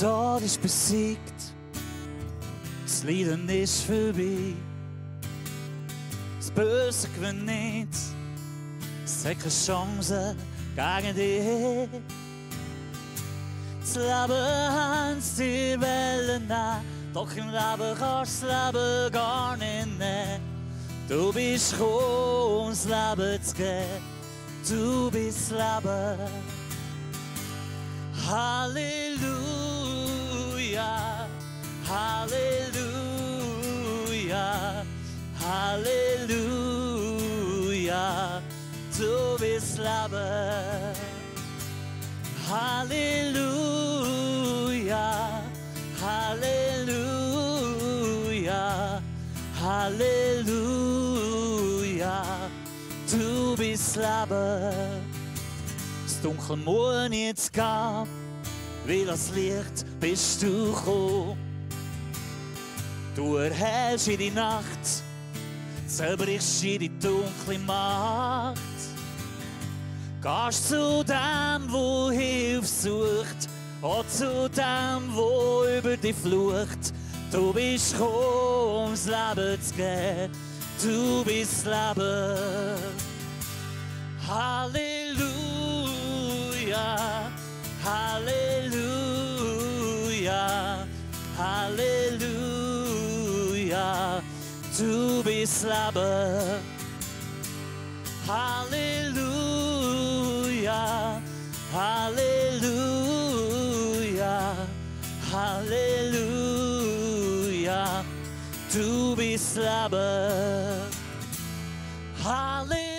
Tod ist besiegt, das Leiden ist vorbei. Das Böse gewinnt nicht, es hat keine Chance gegen dich. Das Leben kannst dir wollen nehmen, doch im Leben kannst du das Leben gar nicht nehmen. Du bist gekommen, ums Leben zu geben, du bist das Leben. Halleluja, Halleluja, Halleluja, du bist das Leben. Halleluja, Halleluja, Halleluja, du bist das Leben. Das Dunkel muss jetzt gehen, weil das Licht bist du gekommen. Du erhältst in die Nacht, zerbrichst in die dunkle Macht. Gehst zu dem, wo Hilfe sucht, auch zu dem, wo über die Flucht. Du bist gekommen, ums Leben zu geben, du bist das Leben. Halleluja, Halleluja, Halleluja, du bist das Leben. Halleluja, Halleluja, Halleluja, du bist das Leben. Halleluja,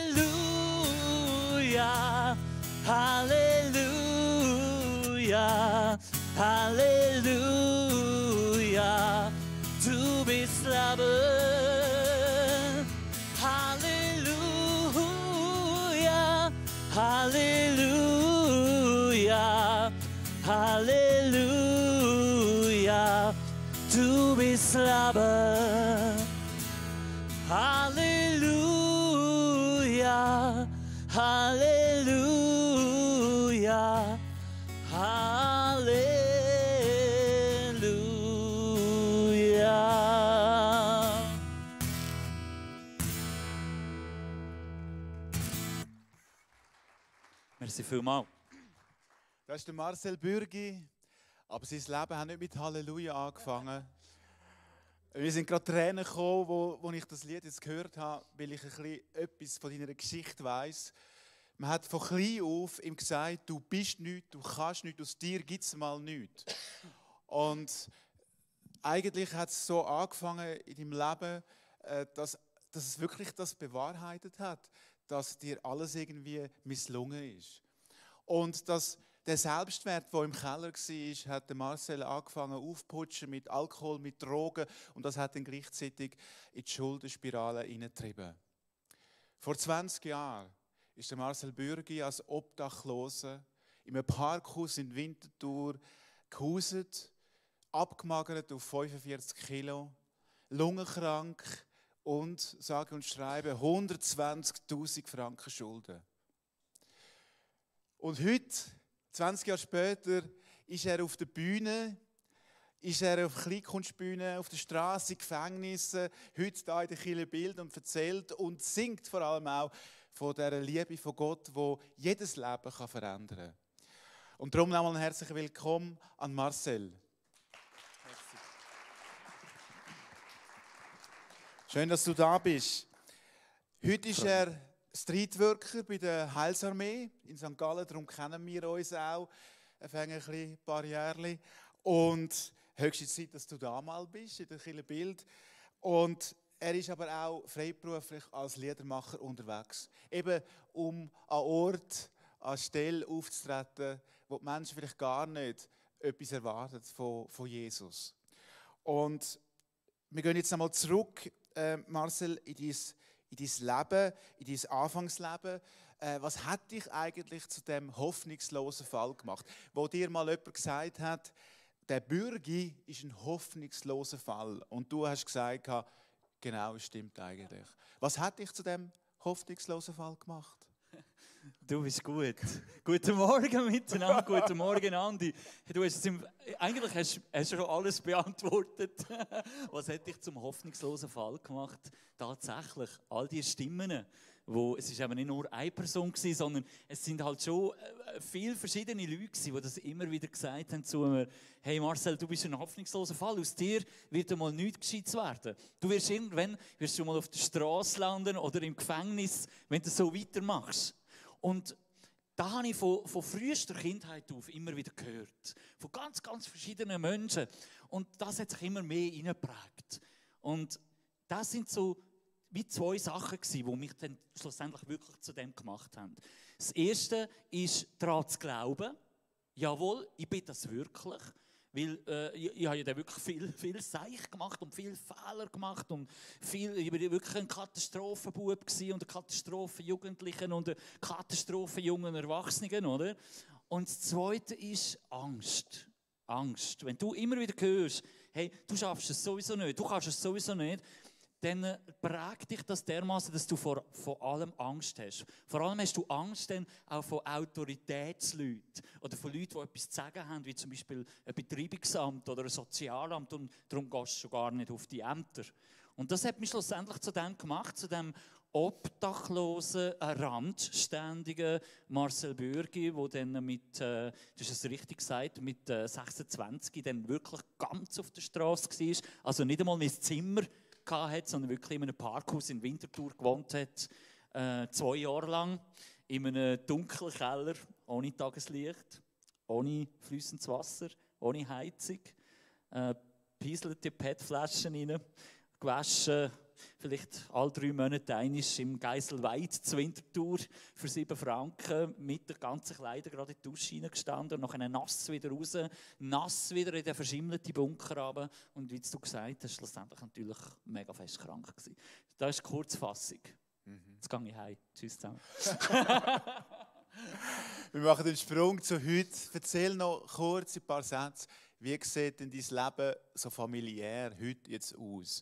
Halleluja, Halleluja, du bist das Leben. Halleluja, Halleluja, Halleluja, du bist das Leben. Halleluja, Halleluja, Halleluja. Merci vielmals. Das ist der Marcel Bürgi, aber sein Leben hat nicht mit Halleluja angefangen. Wir sind gerade Tränen gekommen, wo ich das Lied jetzt gehört habe, weil ich ein bisschen etwas von deiner Geschichte weiss. Man hat von klein auf ihm gesagt, du bist nichts, du kannst nichts, aus dir gibt es mal nichts. Und eigentlich hat es so angefangen in deinem Leben, dass es wirklich das bewahrheitet hat, dass dir alles irgendwie misslungen ist. Und dass der Selbstwert, der im Keller war, hat Marcel angefangen aufzuputschen mit Alkohol, mit Drogen. Und das hat ihn gleichzeitig in die Schuldenspirale hineingetrieben. Vor 20 Jahren ist der Marcel Bürgi als Obdachloser in einem Parkhaus in Winterthur gehauset, abgemagert auf 45 Kilo, lungenkrank und, sage und schreibe, 120'000 Franken Schulden. Und heute, 20 Jahre später, ist er auf der Bühne, ist er auf Kleinkunstbühnen, auf der Straße, in Gefängnissen, heute hier in der Kirche Bild und erzählt und singt vor allem auch von dieser Liebe von Gott, die jedes Leben verändern kann. Und darum nochmal ein herzliches Willkommen an Marcel. Schön, dass du da bist. Heute ist er Streetworker bei der Heilsarmee in St. Gallen, darum kennen wir uns auch. Ein paar Jahre. Und höchste Zeit, dass du da mal bist, in der Kirche Bild. Und er ist aber auch freiberuflich als Liedermacher unterwegs. Eben um an Ort, an Stelle aufzutreten, wo die Menschen vielleicht gar nicht etwas erwarten von Jesus. Und wir gehen jetzt einmal zurück, Marcel, in dein Leben, in dein Anfangsleben. Was hat dich eigentlich zu dem hoffnungslosen Fall gemacht? Wo dir mal jemand gesagt hat, der Bürgi ist ein hoffnungsloser Fall. Und du hast gesagt, genau, es stimmt eigentlich. Was hat dich zu dem hoffnungslosen Fall gemacht? Du bist gut. Guten Morgen miteinander, guten Morgen Andi. Du hast eigentlich hast du schon alles beantwortet. Was hat dich zum hoffnungslosen Fall gemacht? Tatsächlich, all die Stimmen, es ist eben nicht nur eine Person gewesen, sondern es sind halt schon viele verschiedene Leute gewesen, die das immer wieder gesagt haben zu mir. Hey Marcel, du bist ein hoffnungsloser Fall. Aus dir wird einmal nichts Gescheites werden. Du wirst irgendwann mal auf der Straße landen oder im Gefängnis, wenn du so weitermachst. Und da habe ich von frühester Kindheit auf immer wieder gehört. Von ganz, ganz verschiedenen Menschen. Und das hat sich immer mehr hineingeprägt. Und das sind so wie zwei Sachen gewesen, die mich dann schlussendlich wirklich zu dem gemacht haben. Das erste ist, daran zu glauben. Jawohl, ich bin das wirklich. Weil ich habe ja dann wirklich viel Seich gemacht und viel Fehler gemacht. Und ich war wirklich ein Katastrophenbub und ein Katastrophenjugendlichen und ein Katastrophenjungen Erwachsenen, oder? Und das Zweite ist Angst. Angst. Wenn du immer wieder hörst, hey, du schaffst es sowieso nicht, du kannst es sowieso nicht, dann prägt dich das dermaßen, dass du vor allem Angst hast. Vor allem hast du Angst dann auch von Autoritätsleuten oder von Leuten, die etwas zu sagen haben, wie zum Beispiel ein Betreibungsamt oder ein Sozialamt, und darum gehst du schon gar nicht auf die Ämter. Und das hat mich schlussendlich zu dem gemacht, zu dem obdachlosen, randständigen Marcel Bürgi, der dann du hast es richtig gesagt, mit 26 dann wirklich ganz auf der Straße war. Also nicht einmal mein Zimmer hatte, sondern wirklich in einem Parkhaus in Winterthur gewohnt hat, 2 Jahre lang, in einem dunklen Keller, ohne Tageslicht, ohne fließendes Wasser, ohne Heizung, pieselte PET-Flaschen rein, gewaschen, vielleicht alle 3 Monate einmal im Geiselweid zu Winterthur für 7 Franken, mit der ganzen Kleider gerade in die Dusche reingestanden und nachher nass wieder raus, nass wieder in den verschimmelten Bunker runter. Und wie du gesagt hast, schlussendlich natürlich mega fest krank gewesen. Das ist die Kurzfassung. Jetzt gehe ich heim. Tschüss zusammen. Wir machen den Sprung zu heute. Erzähl noch kurz ein paar Sätze. Wie sieht denn dein Leben so familiär heute jetzt aus?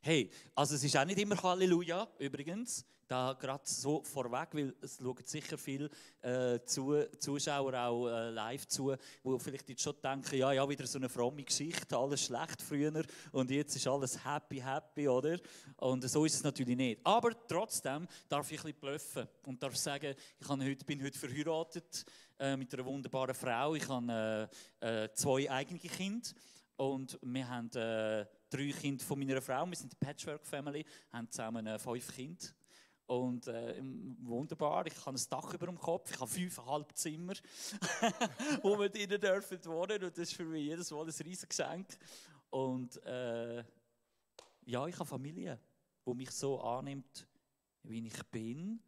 Hey, also es ist auch nicht immer Halleluja, übrigens. Da gerade so vorweg, weil es schauen sicher viele Zuschauer auch live zu, die vielleicht jetzt schon denken, ja, wieder so eine fromme Geschichte, alles schlecht früher und jetzt ist alles happy, oder? Und so ist es natürlich nicht. Aber trotzdem darf ich ein bisschen bluffen und darf sagen, ich bin heute verheiratet mit einer wunderbaren Frau. Ich habe 2 eigene Kinder. Und wir haben 3 Kinder von meiner Frau. Wir sind eine Patchwork-Family, haben zusammen 5 Kinder. Und wunderbar, ich habe ein Dach über dem Kopf, ich habe 5,5 Zimmer, wo wir drinnen dürfen wohnen. Und das ist für mich jedes Mal ein riesiges Geschenk. Und ja, ich habe Familie, die mich so annimmt, wie ich bin,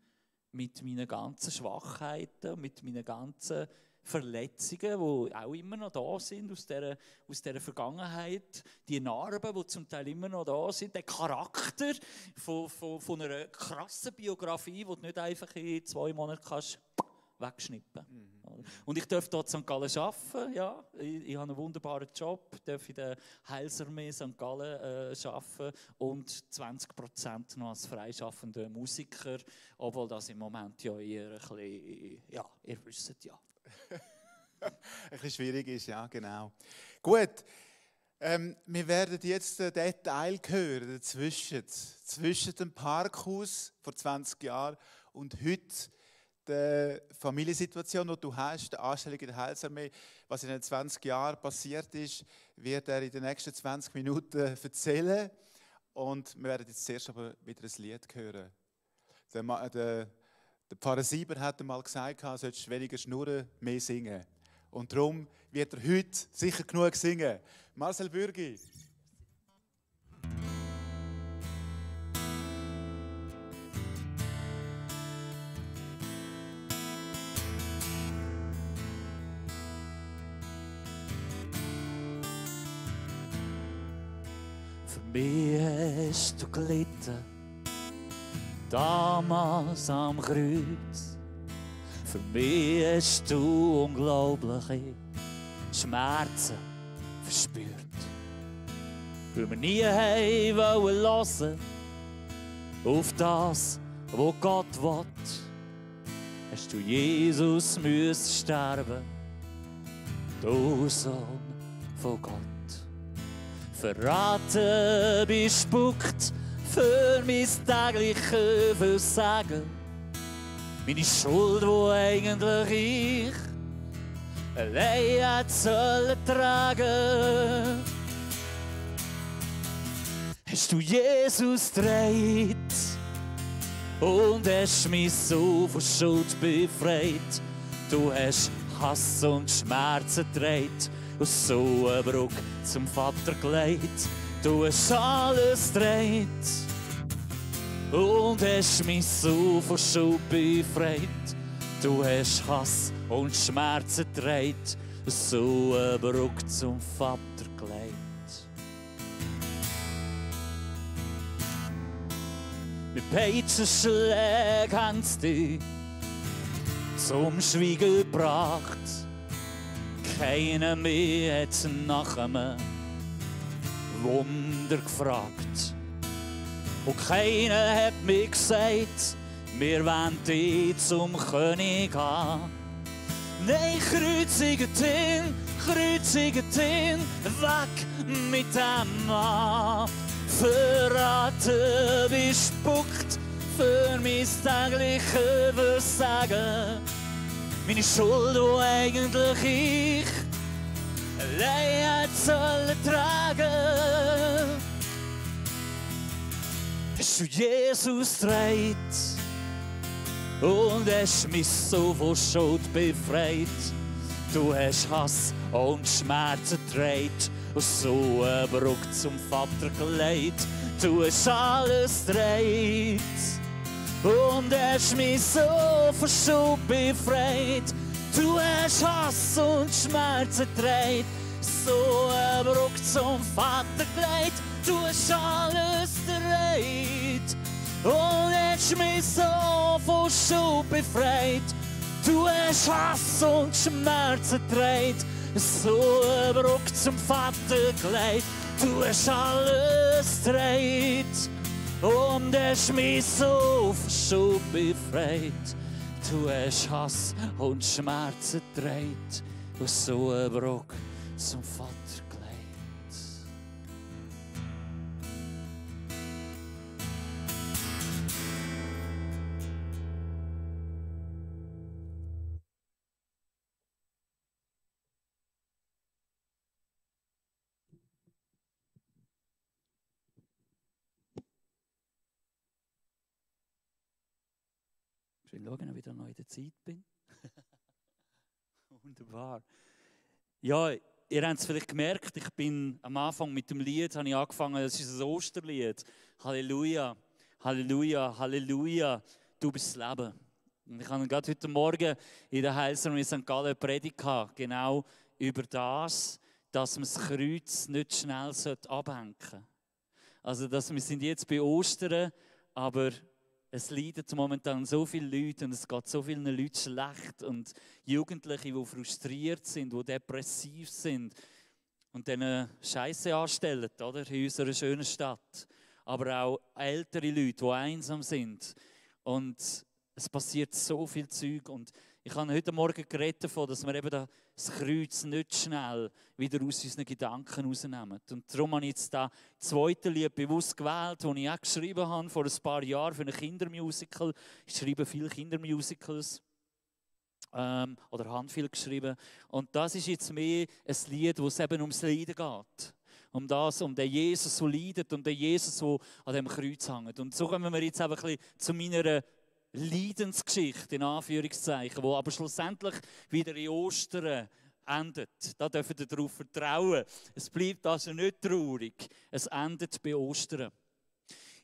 mit meinen ganzen Schwachheiten, mit meinen ganzen Verletzungen, die auch immer noch da sind aus dieser Vergangenheit, die Narben, die zum Teil immer noch da sind, der Charakter von einer krassen Biografie, die du nicht einfach in 2 Monaten kannst wegschnippen. Und ich darf dort in St. Gallen arbeiten, ja. Ich habe einen wunderbaren Job, darf in der Heilsarmee St. Gallen arbeiten und 20% noch als freischaffender Musiker, obwohl das im Moment ja eher ein bisschen, ja, ihr wisst ja. Ein bisschen schwierig ist, ja, genau. Gut, wir werden jetzt den Teil hören, zwischen dem Parkhaus vor 20 Jahren und heute der Familiensituation, die du hast, der Anstellung in der Heilsarmee. Was in den 20 Jahren passiert ist, wird er in den nächsten 20 Minuten erzählen. Und wir werden jetzt zuerst aber wieder ein Lied hören. Der Pfarrer Sieber hat einmal gesagt, du solltest weniger schnurren, mehr singen. Und darum wird er heute sicher genug singen. Marcel Bürgi. Für mich hast du gelitten, damals am Kreuz. Für mich hast du unglaubliche Schmerzen verspürt. Weil wir nie hören wollen auf das, was Gott will. hast du Jesus müssen sterben, du Sohn von Gott. Verraten, bespuckt für mein tägliches Versagen. Meine Schuld, die eigentlich ich allein hätte sollen tragen. Hast du Jesus gedreht und hast mich so von Schuld befreit. Du hast Hass und Schmerzen gedreht und so eine Brücke zum Vater gelegt. Du hast alles gedreht und hast mich so von Schuld befreit. Du hast Hass und Schmerzen gedreht und so eine Brücke zum Vater gelegt. Mit Peitschenschlägen haben sie dich zum Schweigen gebracht. Keiner mehr hat nach einem Wunder gefragt. Und keiner hat mir gesagt, wir wollen dich zum König haben. Nein, kreuzigt ihn, weg mit dem Mann. Verraten, bespuckt für mein tägliches Versagen. Meine Schuld, die eigentlich ich allein hätte sollen tragen. Hast du Jesus gedreht und hast mich so von Schuld befreit. Du hast Hass und Schmerzen gedreht und so eine Brücke zum Vater gelegt. Du hast alles gedreht und hast mich so von Schuld befreit. Du hast Hass und Schmerzen gedreht, so eine Brücke zum Vater gelegt. Du hast alles gedreht und hast mich so von Schuld befreit. Du hast Hass und Schmerzen gedreht, so eine Brücke zum Vater gelegt. Du hast alles gedreht und hast mich so von Schuld befreit. Du hast Hass und Schmerzen gedreht und so eine Brücke zum Vater gelegt. Ich will schauen, ob ich wieder noch in der Zeit bin. Wunderbar. Ja, ihr habt es vielleicht gemerkt, ich bin am Anfang mit dem Lied, habe ich angefangen, das ist ein Osterlied. Halleluja, Halleluja, Halleluja, du bist das Leben. Und ich habe gerade heute Morgen in der Heilsarmee St. Gallen Predigt gehabt, genau über das, dass man das Kreuz nicht schnell abhängen sollte. Also, dass wir sind jetzt bei Ostern, aber es leiden momentan so viele Leute und es geht so vielen Leuten schlecht und Jugendliche, die frustriert sind, die depressiv sind und denen Scheiße anstellen, oder? In unserer schönen Stadt. Aber auch ältere Leute, die einsam sind. Und es passiert so viel Zeug. Und ich habe heute Morgen geredet davon, dass wir eben das Kreuz nicht schnell wieder aus unseren Gedanken rausnehmen. Und darum habe ich jetzt das zweite Lied bewusst gewählt, das ich auch geschrieben habe vor ein paar Jahren für ein Kindermusical. Ich schreibe viele Kindermusicals. Oder habe viel geschrieben. Und das ist jetzt mehr ein Lied, wo es eben ums Leiden geht. Um den Jesus, der leidet und den Jesus, der an dem Kreuz hängt. Und so kommen wir jetzt einfach ein bisschen zu meiner Leidensgeschichte, in Anführungszeichen, die aber schlussendlich wieder in Ostern endet. Da dürft ihr darauf vertrauen. Es bleibt also nicht traurig. Es endet bei Ostern.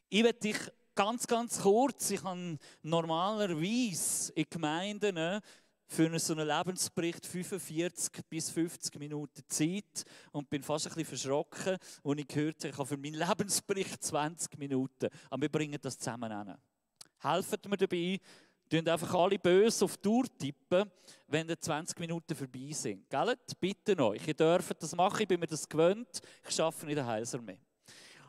Ich werde dich ganz kurz, ich habe normalerweise in Gemeinden für so einen Lebensbericht 45 bis 50 Minuten Zeit und bin fast ein bisschen verschrocken, als ich gehört habe, ich habe für meinen Lebensbericht 20 Minuten. Aber wir bringen das zusammen hin. Helft mir dabei, tun einfach alle böse auf die Uhr tippen, wenn die 20 Minuten vorbei sind. Gell? Bitte euch, ihr dürft das machen, ich bin mir das gewöhnt, ich arbeite in der Heilsarmee.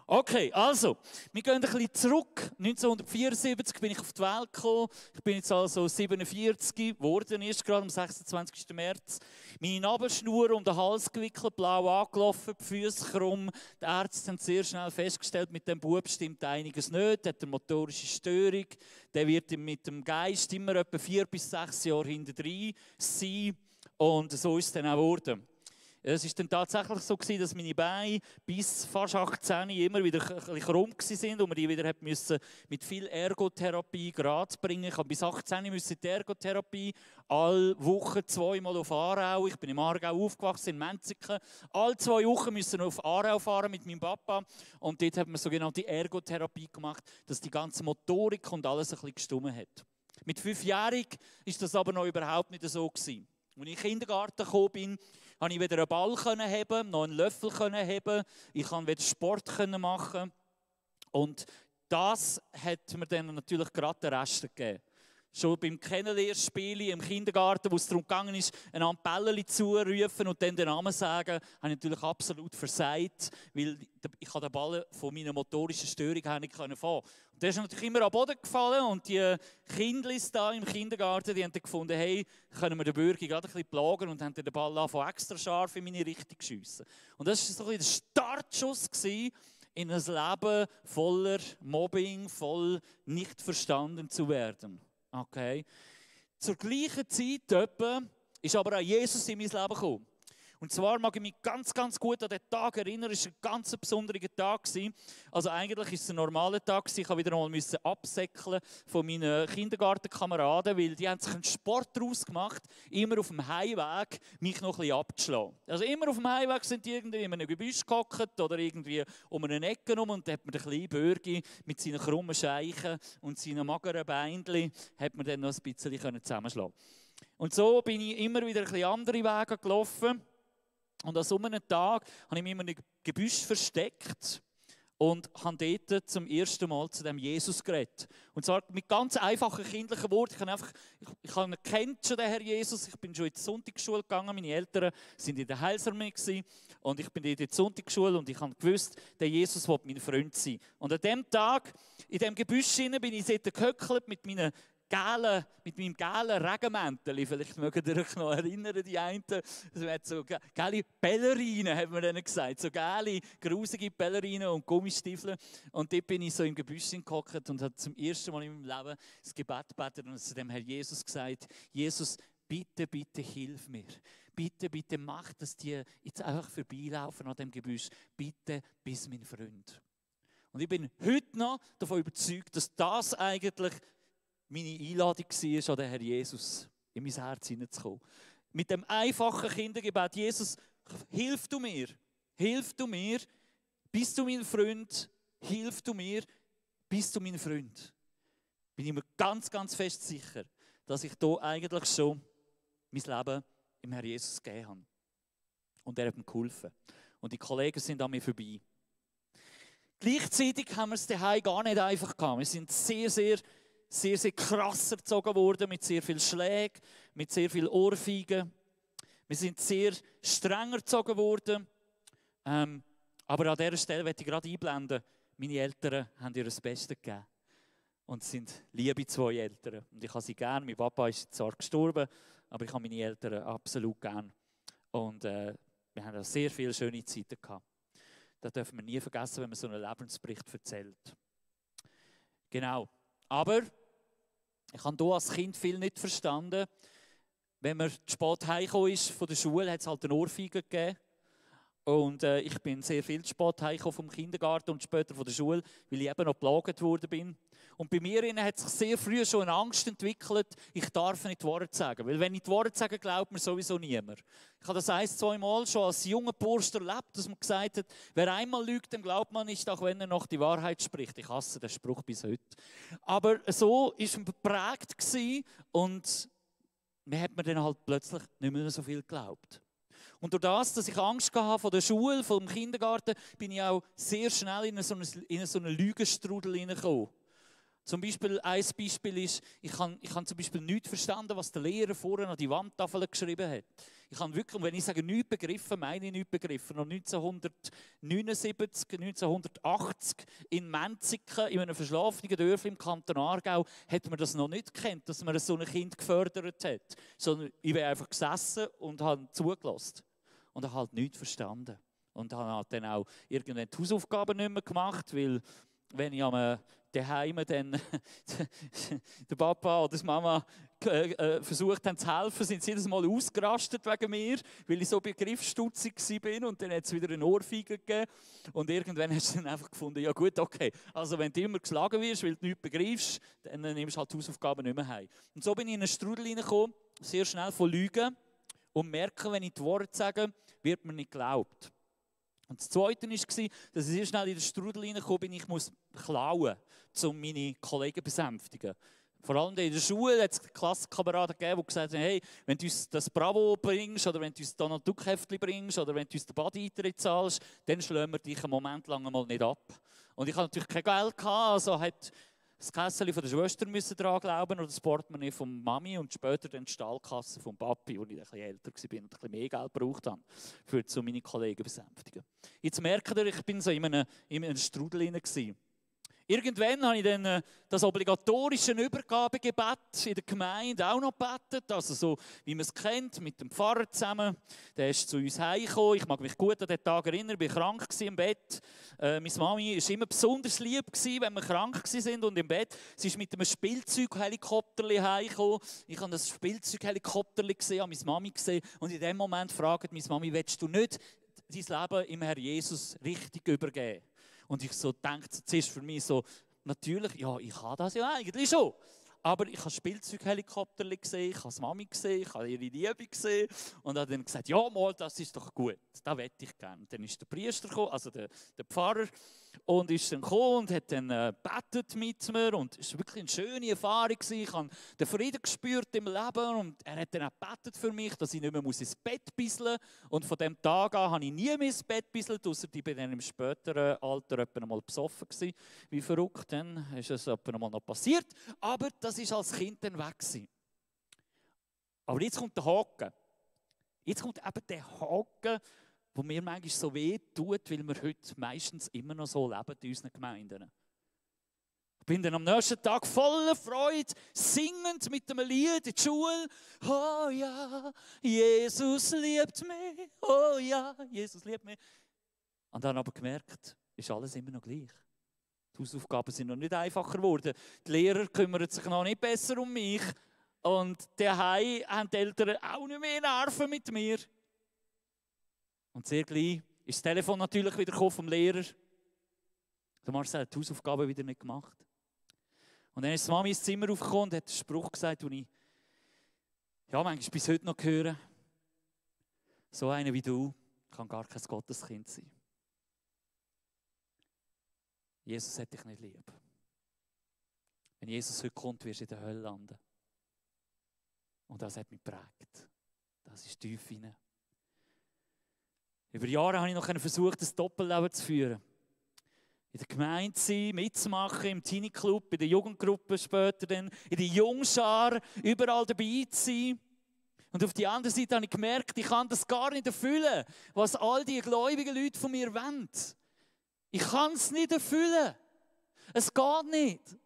Okay, also, wir gehen ein bisschen zurück. 1974 bin ich auf die Welt gekommen. Ich bin jetzt also 47 geworden, erst gerade am 26. März. Meine Nabelschnur um den Hals gewickelt, blau angelaufen, die Füße krumm. Die Ärzte haben sehr schnell festgestellt, mit dem Bub stimmt einiges nicht. Er hat eine motorische Störung. Der wird mit dem Geist immer etwa 4 bis 6 Jahre hinterdrein sein. Und so ist es dann auch geworden. Es war dann tatsächlich so, dass meine Beine bis fast 18 immer wieder ein bisschen krumm waren und man die wieder mit viel Ergotherapie gerade bringen. Ich musste bis 18 in die Ergotherapie, alle Wochen 2-mal auf Aarau. Ich bin im Aargau aufgewachsen, in Menziken. Alle 2 Wochen mussten wir auf Aarau fahren mit meinem Papa. Und dort hat man sogenannte Ergotherapie gemacht, dass die ganze Motorik und alles ein bisschen gestummen hat. Mit 5-jährig war das aber noch überhaupt nicht so gewesen. Als ich in den Kindergarten gekommen bin, konnte ich weder einen Ball heben, noch einen Löffel heben. Ich konnte weder Sport machen. Und das hat mir dann natürlich gerade den Rest gegeben. Schon beim Kennenlernspiel im Kindergarten, wo es darum gegangen ist, einander Bälle zurufen und dann den Namen sagen, habe ich natürlich absolut versagt, weil ich den Ball von meiner motorischen Störung nicht fangen konnte. Und der ist natürlich immer am Boden gefallen und die Kindlis da im Kindergarten, die haben dann gefunden, hey, können wir den Bürger gerade ein bisschen plagen und haben den Ball von extra scharf in meine Richtung geschossen. Und das war so ein bisschen der Startschuss in ein Leben voller Mobbing, voll nicht verstanden zu werden. Okay. Zur gleichen Zeit ist aber auch Jesus in mein Leben gekommen. Und zwar mag ich mich ganz, ganz gut an den Tag erinnern. Es war ein ganz besonderer Tag. Also eigentlich war es ein normaler Tag. Ich musste wieder einmal absäckeln von meinen Kindergartenkameraden, weil die haben sich einen Sport daraus gemacht, immer auf dem Heimweg mich noch ein bisschen abzuschlagen. Also immer auf dem Heimweg sind die irgendwie in einem Gebüsch gehockt oder irgendwie um eine Ecke herum und da hat man den kleinen Bürgi mit seinen krummen Scheichen und seinen mageren Beinchen hat man dann noch ein bisschen zusammenschlagen. Und so bin ich immer wieder ein bisschen andere Wege gelaufen. Und an so einem Tag habe ich mich in einem Gebüsch versteckt und habe dort zum ersten Mal zu dem Jesus geredet. Und zwar mit ganz einfachen kindlichen Worten. Ich habe kennt schon den Herr Jesus. Ich bin schon in die Sonntagsschule gegangen. Meine Eltern waren in der Heilsarmee und ich bin in die Sonntagsschule und ich habe gewusst, der Jesus will mein Freund sein. Und an dem Tag, in dem Gebüsch bin ich dort gehöckelt mit meinem gelben Regenmäntel, vielleicht mögt ihr euch noch erinnern, die einen, das hat so gelbe Ballerinen, hat man denen gesagt, so gelbe, grusige Ballerinen und Gummistiefel. Und dort bin ich so im Gebüsch gehockt und habe zum ersten Mal in meinem Leben das Gebet gebetet und zu dem Herr Jesus gesagt, Jesus, bitte, bitte hilf mir. Bitte, bitte mach, dass die jetzt einfach vorbeilaufen an dem Gebüsch. Bitte, bist mein Freund. Und ich bin heute noch davon überzeugt, dass das eigentlich meine Einladung war, an den Herr Jesus in mein Herz hineinzukommen. Mit dem einfachen Kindergebet, Jesus, hilf du mir, bist du mein Freund, hilf du mir, bist du mein Freund. Bin ich mir ganz, ganz fest sicher, dass ich hier eigentlich schon mein Leben im Herr Jesus gegeben habe. Und er hat mir geholfen. Und die Kollegen sind an mir vorbei. Gleichzeitig haben wir es daheim gar nicht einfach gehabt. Wir sind sehr krass erzogen worden, mit sehr viel Schlägen, mit sehr viel Ohrfeigen. Wir sind sehr streng erzogen worden. Aber an dieser Stelle möchte ich gerade einblenden, meine Eltern haben ihr das Beste gegeben. Und es sind liebe 2 Eltern. Und ich habe sie gern. Mein Papa ist zwar gestorben, aber ich habe meine Eltern absolut gern. Und wir haben auch sehr viele schöne Zeiten gehabt. Das dürfen wir nie vergessen, wenn man so einen Lebensbericht erzählt. Genau. Aber ich habe hier als Kind viel nicht verstanden. Wenn man zu spät heimgekommen ist von der Schule, hat es halt eine Ohrfeige gegeben. Und ich bin sehr viel zu spät heimgekommen vom Kindergarten und später von der Schule, weil ich eben noch geplagt worden bin. Und bei mir hat sich sehr früh schon eine Angst entwickelt, ich darf nicht die Wahrheit sagen. Weil wenn ich die Wahrheit sage, glaubt mir sowieso niemand. Ich habe das 1-2 Mal schon als junger Bursch erlebt, dass man gesagt hat, wer einmal lügt, dem glaubt man nicht, auch wenn er noch die Wahrheit spricht. Ich hasse den Spruch bis heute. Aber so war man geprägt und man hat mir dann halt plötzlich nicht mehr so viel geglaubt. Und durch das, dass ich Angst hatte vor der Schule, vor dem Kindergarten, bin ich auch sehr schnell in so einen Lügenstrudel hineingekommen. Ein Beispiel ist, ich habe zum Beispiel nichts verstanden, was der Lehrer vorne an die Wandtafel geschrieben hat. Ich habe wirklich, und wenn ich sage nichts begriffen, meine ich nichts begriffen. Noch 1979, 1980 in Menziken, in einem verschlafenen Dörfli im Kanton Aargau, hat man das noch nicht gekannt, dass man so ein Kind gefördert hat. Sondern ich bin einfach gesessen und habe zugelassen. Und habe halt nichts verstanden. Und habe dann auch irgendwann die Hausaufgaben nicht mehr gemacht, weil wenn ich daheim dann der Papa oder die Mama versucht haben zu helfen, sind sie jedes Mal ausgerastet wegen mir, weil ich so begriffsstutzig war. Und dann hat es wieder eine Ohrfeige gegeben. Und irgendwann hast du dann einfach gefunden, ja gut, okay, also wenn du immer geschlagen wirst, weil du nichts begreifst, dann nimmst du halt die Hausaufgaben nicht mehr heim. Und so bin ich in einen Strudel hineingekommen, sehr schnell von Lügen. Und merke, wenn ich die Worte sage, wird mir nicht geglaubt. Und das Zweite war, dass ich sehr schnell in den Strudel hineinkam, ich muss klauen, um meine Kollegen zu besänftigen. Vor allem in der Schule hat es Klassenkameraden gegeben, die gesagt haben, hey, wenn du uns das Bravo bringst, oder wenn du uns Donald Duck Heftli bringst, oder wenn du uns den Badi-Eintritt zahlst, dann schlagen wir dich einen Moment lang mal nicht ab. Und ich hatte natürlich kein Geld, also hat das Kessel von der Schwester müssen daran glauben oder das Portemonnaie von Mami und später dann die Stahlkasse vom Papi, wo ich ein bisschen älter war und ein bisschen mehr Geld gebraucht habe, für so meine Kollegen besänftigen. Jetzt merkt ihr, ich bin so in einem Strudel hinein. Irgendwann habe ich dann das obligatorische Übergabegebet in der Gemeinde auch noch gebetet, also so, wie man es kennt, mit dem Pfarrer zusammen. Der ist zu uns heimgekommen. Ich mag mich gut an den Tag erinnern, ich war krank im Bett. Meine Mami war immer besonders lieb, wenn wir krank waren und im Bett. Sie ist mit einem Spielzeughelikopter heimgekommen. Ich habe das Spielzeughelikopter gesehen, habe meine Mami gesehen und in dem Moment fragt meine Mami, willst du nicht dein Leben im Herrn Jesus richtig übergeben? Und ich so denke, zuerst für mich so, natürlich, ja, ich habe das ja eigentlich schon. Aber ich habe Spielzeughelikopter gesehen, ich habe die Mami gesehen, ich habe ihre Liebe gesehen. Und habe dann gesagt, ja, mal, das ist doch gut, das möchte ich gerne. Dann ist der Priester gekommen, also der Pfarrer, und ist dann gekommen und hat dann gebetet mit mir. Und es war wirklich eine schöne Erfahrung. Ich habe den Frieden gespürt im Leben und er hat dann auch gebetet für mich, dass ich nicht mehr ins Bett bisseln muss. Und von dem Tag an habe ich nie mehr ins Bett bisselt, ausser ich bin dann im späteren Alter einmal besoffen gewesen. Wie verrückt, dann ist es einmal noch passiert. Aber das ist als Kind dann weg gewesen. Aber jetzt kommt der Haken. Jetzt kommt eben der Haken, wo mir manchmal so weh tut, weil wir heute meistens immer noch so leben in unseren Gemeinden. Ich bin dann am nächsten Tag voller Freude, singend mit einem Lied in die Schule. Oh ja, Jesus liebt mich. Oh ja, Jesus liebt mich. Und dann aber gemerkt, ist alles immer noch gleich. Die Hausaufgaben sind noch nicht einfacher geworden. Die Lehrer kümmern sich noch nicht besser um mich. Und daheim haben die Eltern auch nicht mehr Nerven mit mir. Und sehr gleich ist das Telefon natürlich wieder vom Lehrer. Der Marcel hat die Hausaufgaben wieder nicht gemacht. Und dann ist die Mami ins Zimmer aufgekommen und hat einen Spruch gesagt, den ich manchmal bis heute noch höre. So einer wie du kann gar kein Gotteskind sein. Jesus hat dich nicht lieb. Wenn Jesus heute kommt, wirst du in der Hölle landen. Und das hat mich geprägt. Das ist tief hinein. Über Jahre habe ich noch versucht, ein Doppelleben zu führen. In der Gemeinde zu sein, mitzumachen, im Teenie-Club, in der Jugendgruppe später, dann in der Jungschar, überall dabei zu sein. Und auf der anderen Seite habe ich gemerkt, ich kann das gar nicht erfüllen, was all die gläubigen Leute von mir wollen. Ich kann es nicht erfüllen. Es geht nicht.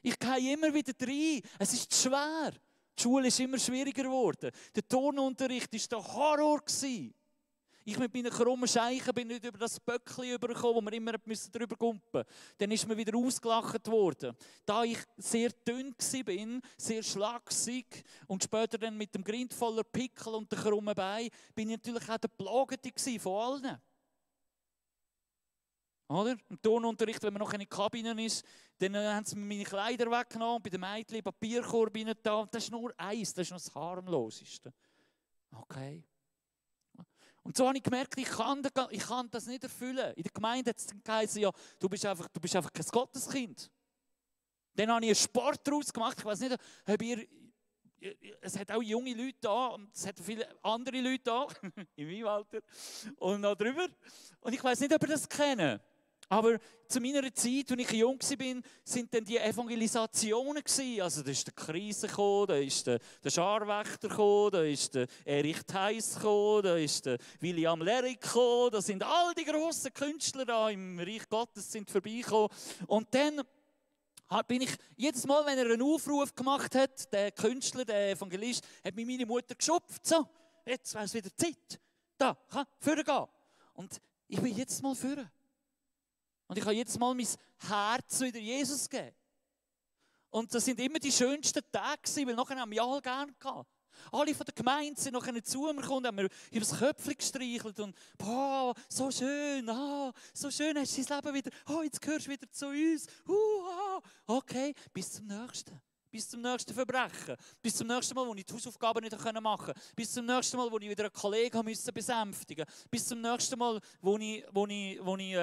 Ich gehe immer wieder rein. Es ist zu schwer. Die Schule ist immer schwieriger geworden. Der Turnunterricht war der Horror. Ich mit meinen krummen Scheichen bin nicht über das Böckchen übergekommen, wo wir immer drüber gumpen mussten. Dann ist mir wieder ausgelacht worden. Da ich sehr dünn war, sehr schlagsig und später dann mit dem Grind voller Pickel und den krummen Beinen, bin ich natürlich auch der Plagete von allen. Oder? Im Turnunterricht, wenn man noch in der Kabine ist, dann haben sie mir meine Kleider weggenommen, bei den Mädchen Papierkorb rein da. Das ist nur eins, das ist noch das harmloseste. Okay. Und so habe ich gemerkt, ich kann das nicht erfüllen. In der Gemeinde hat es geheißen, ja, du bist einfach kein Gotteskind. Dann habe ich einen Sport daraus gemacht. Ich weiß nicht, ob ihr, es hat auch junge Leute da und es hat viele andere Leute da, in meinem Alter und noch drüber. Und ich weiß nicht, ob ihr das kennt. Aber zu meiner Zeit, als ich jung war, sind dann die Evangelisationen gewesen. Also da ist der Krise gekommen, da ist der Scharwächter gekommen, da ist der Erich Theis gekommen, da ist der William Lerik gekommen. Da sind all die grossen Künstler da im Reich Gottes sind vorbeigekommen. Und dann bin ich, jedes Mal, wenn er einen Aufruf gemacht hat, der Künstler, der Evangelist, hat mich meine Mutter geschupft. So, jetzt wäre es wieder Zeit. Da, vorne gehen. Und ich bin jetzt mal vorne. Und ich habe jetzt mal mein Herz wieder Jesus gegeben. Und das sind immer die schönsten Tage, weil nachher haben wir alle gerne gehabt. Alle von der Gemeinde sind nachher zu mir gekommen und haben mir über das Köpfchen gestreichelt. Und boah, so schön, so schön hast du dein Leben wieder. Oh, jetzt gehörst du wieder zu uns. Okay, bis zum nächsten. Bis zum nächsten Verbrechen. Bis zum nächsten Mal, wo ich die Hausaufgaben nicht machen konnte. Bis zum nächsten Mal, wo ich wieder einen Kollegen besänftigen musste. Bis zum nächsten Mal, wo ich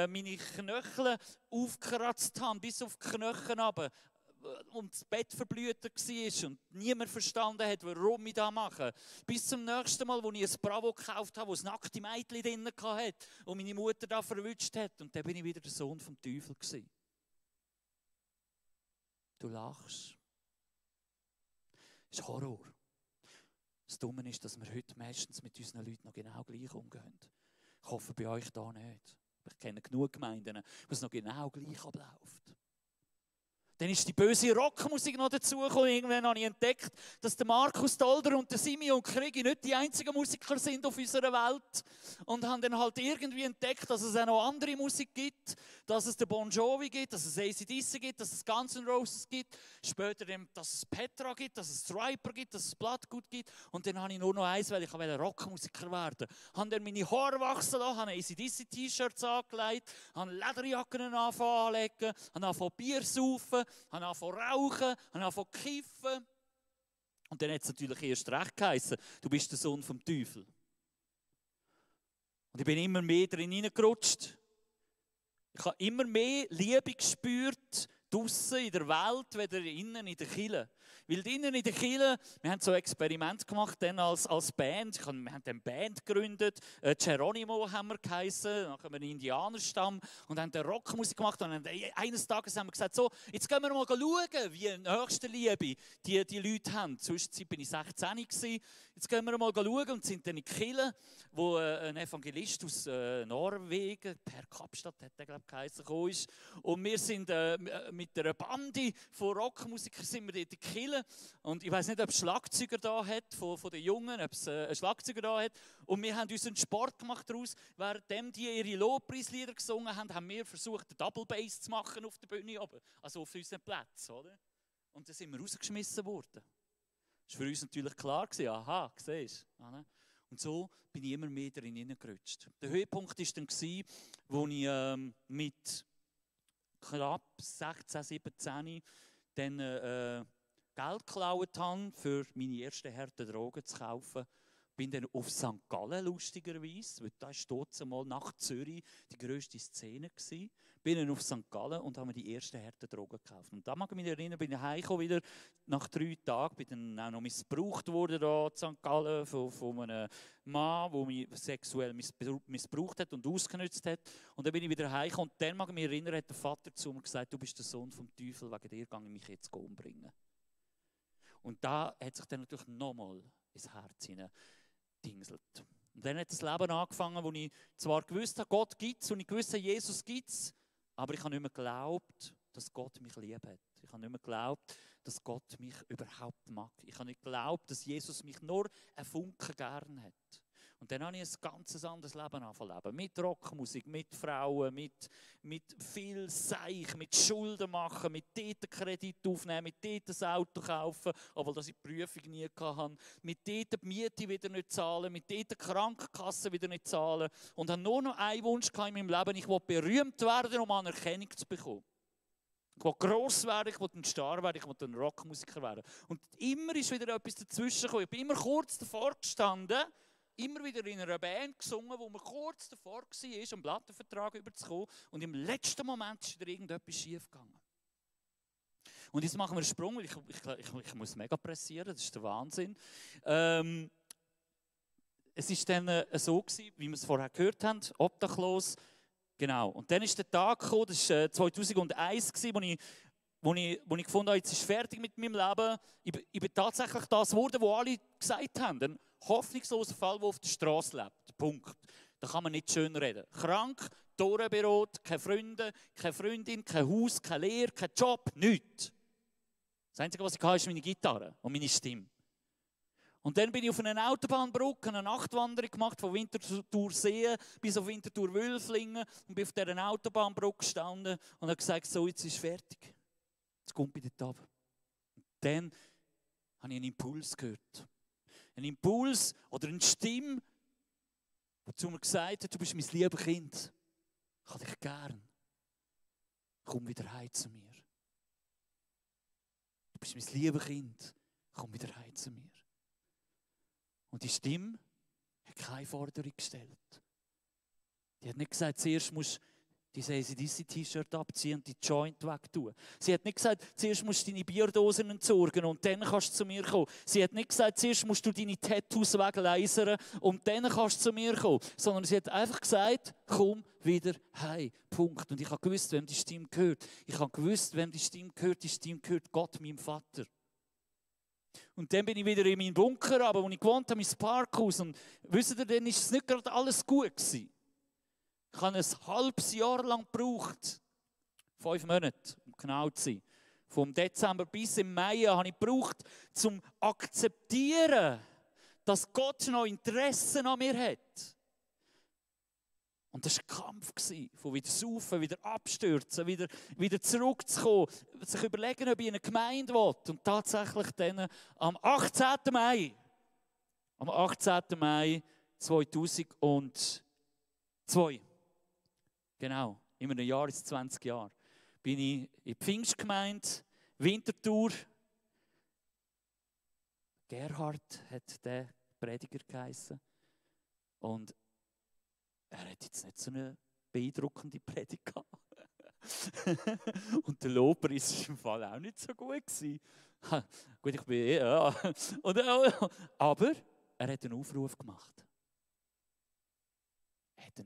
meine Knöchel aufgekratzt habe, bis auf die Knöchel runter. Und das Bett verblüht war und niemand verstanden hat, warum ich das mache. Bis zum nächsten Mal, wo ich ein Bravo gekauft habe, wo das nackte Mädchen drin hatte und meine Mutter da verwünscht hat. Und dann bin ich wieder der Sohn vom Teufel gewesen. Du lachst. Das ist Horror. Das Dumme ist, dass wir heute meistens mit unseren Leuten noch genau gleich umgehen. Ich hoffe bei euch da nicht. Ich kenne genug Gemeinden, wo es noch genau gleich abläuft. Dann ist die böse Rockmusik noch dazugekommen. Irgendwann habe ich entdeckt, dass der Markus Dolder und der Simeon Krigi nicht die einzigen Musiker sind auf unserer Welt. Und haben dann halt irgendwie entdeckt, dass es auch noch andere Musik gibt. Dass es den Bon Jovi gibt, dass es AC/DC gibt, dass es Guns N' Roses gibt. Später, dass es Petra gibt, dass es Striper gibt, dass es Bloodgood gibt. Und dann habe ich nur noch eins, weil ich Rockmusiker werden wollte. Habe dann meine Haare wachsen lassen, habe AC/DC-T-Shirts angelegt, habe Lederjacken anlegen, habe angefangen Bier saufen, habe angefangen rauchen, habe angefangen kiffen. Und dann hat es natürlich erst recht geheißen, du bist der Sohn vom Teufel. Und ich bin immer mehr drin hineingerutscht. Ich habe immer mehr Liebe gespürt, draussen in der Welt, weder innen in der Kirche. Weil innen in der Kirche, wir haben so ein Experiment gemacht dann als Band. Wir haben eine Band gegründet, Geronimo haben wir geheissen, nachher haben wir einen Indianerstamm und haben Rockmusik gemacht. Und eines Tages haben wir gesagt, so, jetzt gehen wir mal schauen, wie in höchster Liebe die Leute haben. Zwischenzeit war ich 16 gewesen. Jetzt gehen wir mal schauen und sind dann in Kirche, wo ein Evangelist aus Norwegen, Per Kapstadt hat der, glaube ich, geheissen, gekommen ist. Und wir sind mit einer Bande von Rockmusikern sind wir dort in Kirche. Und ich weiss nicht, ob es Schlagzeuger da hat, von den Jungen, ob es einen Schlagzeuger da hat. Und wir haben uns einen Sport gemacht daraus. Während die ihre Lobpreislieder gesungen haben, haben wir versucht, einen Double Bass zu machen auf der Bühne oben. Also auf unseren Plätzen, oder? Und dann sind wir rausgeschmissen worden. Das war für uns natürlich klar, aha, siehst du. Und so bin ich immer mehr darin hineingerutscht. Der Höhepunkt war dann, als ich mit knapp 16, 17 dann Geld geklaut habe, für meine ersten harten Drogen zu kaufen. Bin dann auf St. Gallen, lustigerweise, weil da war dort mal nach Zürich die grösste Szene gewesen. Bin dann auf St. Gallen und habe mir die ersten harten Drogen gekauft. Und da mag ich mich erinnern, bin ich heimgekommen wieder nach 3 Tagen, bin dann auch noch missbraucht worden da in St. Gallen von einem Mann, der mich sexuell missbraucht hat und ausgenutzt hat. Und dann bin ich wieder heimgekommen und dann mag ich mich erinnern, hat der Vater zu mir gesagt, du bist der Sohn vom Teufel, wegen dir gehe ich mich jetzt umbringen. Und da hat sich dann natürlich nochmal ins Herz hineingedingselt. Und dann hat das Leben angefangen, wo ich zwar gewusst habe, Gott gibt es und ich gewusst habe, Jesus gibt es, aber ich habe nicht mehr geglaubt, dass Gott mich lieb hat. Ich habe nicht mehr geglaubt, dass Gott mich überhaupt mag. Ich habe nicht geglaubt, dass Jesus mich nur einen Funken gern hat. Und dann habe ich ein ganz anderes Leben angefangen. Mit Rockmusik, mit Frauen, mit viel Seich, mit Schulden machen, mit dort Kredit aufnehmen, mit dort ein Auto kaufen, obwohl ich die Prüfung nie hatte. Mit dort die Miete wieder nicht zahlen, mit dort die Krankenkasse wieder nicht zahlen. Und habe nur noch einen Wunsch in meinem Leben, ich will berühmt werden, um Anerkennung zu bekommen. Ich will gross werden, ich will ein Star werden, ich will ein Rockmusiker werden. Und immer ist wieder etwas dazwischen gekommen. Ich bin immer kurz davor gestanden, immer wieder in einer Band gesungen, wo man kurz davor war, einen Plattenvertrag überzukommen. Und im letzten Moment ist wieder irgendetwas schief gegangen. Und jetzt machen wir einen Sprung, weil ich muss mega pressieren, das ist der Wahnsinn. Es war dann so gewesen, wie wir es vorher gehört haben, obdachlos, Genau. Und dann ist der Tag gekommen, das war 2001, wo ich gefunden habe, jetzt ist fertig mit meinem Leben. Ich bin tatsächlich das geworden, was alle gesagt haben. Ein hoffnungsloser Fall, der auf der Straße lebt. Punkt. Da kann man nicht schön reden. Krank, Torenberot, keine Freunde, keine Freundin, kein Haus, keine Lehre, kein Job, nichts. Das Einzige, was ich hatte, ist meine Gitarre und meine Stimme. Und dann bin ich auf einer Autobahnbrücke eine Nachtwanderung gemacht, von Winterthur Seen bis auf Winterthur Wülflingen und bin auf dieser Autobahnbrücke gestanden und habe gesagt, so, jetzt ist fertig. Jetzt kommt ich dort runter. Und dann habe ich einen Impuls gehört. Ein Impuls oder eine Stimme, die zu mir gesagt hat, du bist mein liebes Kind. Ich habe dich gern. Komm wieder heim zu mir. Du bist mein liebes Kind. Komm wieder heim zu mir. Und die Stimme hat keine Forderung gestellt. Die hat nicht gesagt, zuerst musst du dein ACDC-T-Shirt abziehen und die Joint wegtun. Sie hat nicht gesagt, zuerst musst du deine Bierdosen entsorgen und dann kannst du zu mir kommen. Sie hat nicht gesagt, zuerst musst du deine Tattoos weglasern und dann kannst du zu mir kommen. Sondern sie hat einfach gesagt, komm wieder heim. Punkt. Und ich habe gewusst, wem die Stimme gehört. Ich habe gewusst, wem die Stimme gehört. Die Stimme gehört Gott, meinem Vater. Und dann bin ich wieder in meinen Bunker, aber wo ich gewohnt habe, mein Parkhaus. Und wisst ihr, dann war es nicht gerade alles gut gewesen. Ich habe ein halbes Jahr lang gebraucht. 5 Monate, um genau zu sein. Vom Dezember bis im Mai habe ich gebraucht, um zu akzeptieren, dass Gott noch Interesse an mir hat. Und das war ein Kampf, von wieder saufen, wieder abstürzen, wieder zurückzukommen, sich überlegen, ob ich in eine Gemeinde will. Und tatsächlich dann am 18. Mai 2002, genau, in einem Jahr ist es 20 Jahre, bin ich in die Pfingstgemeinde, Winterthur. Gerhard hat der Prediger geheissen. Und er hat jetzt nicht so eine beeindruckende Predigt gehabt. Und der Lobpreis war im Fall auch nicht so gut. Gut, ich bin ja. Aber er hat einen Aufruf gemacht. Er hat